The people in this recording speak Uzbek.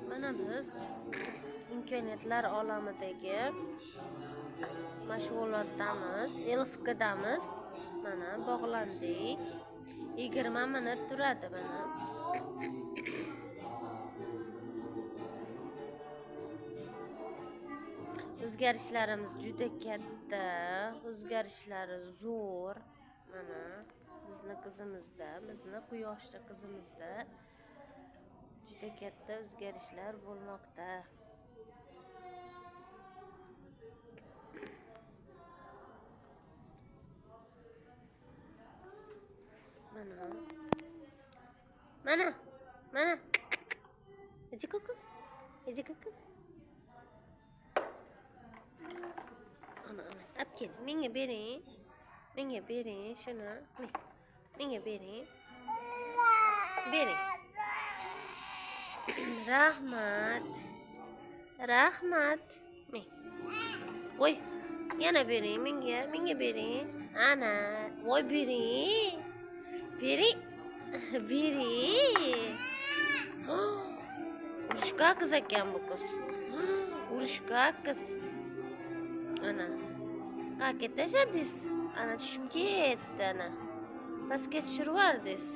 Mana biz imkoniyatlar olamidagi mashg'ulotdamiz, LFKdamiz. Mana bog'landik. 20 minut turadi mana. O'zgarishlarimiz juda katta, o'zgarishlari zo'r. Mana bizni qizimizda, bizni quyoshli qizimizda juda katta o'zgarishlar bo'lmoqda. Mana. Mana. Mana. Eji kuku. Eji kuku. Ana, ana. Olib keling. Menga bering. Menga bering shuni. Menga bering. Bering. Rahmat. Rahmat. Men. Voy. Yana bering menga. Menga bering. Ana. Voy bering. Bering. Bering. Urushga qiz ekan bu qiz. Urushga qiz. Ana. Qayerga tashladingiz? Ana tushib ketdi ana. Pastga tushirib yubordingiz.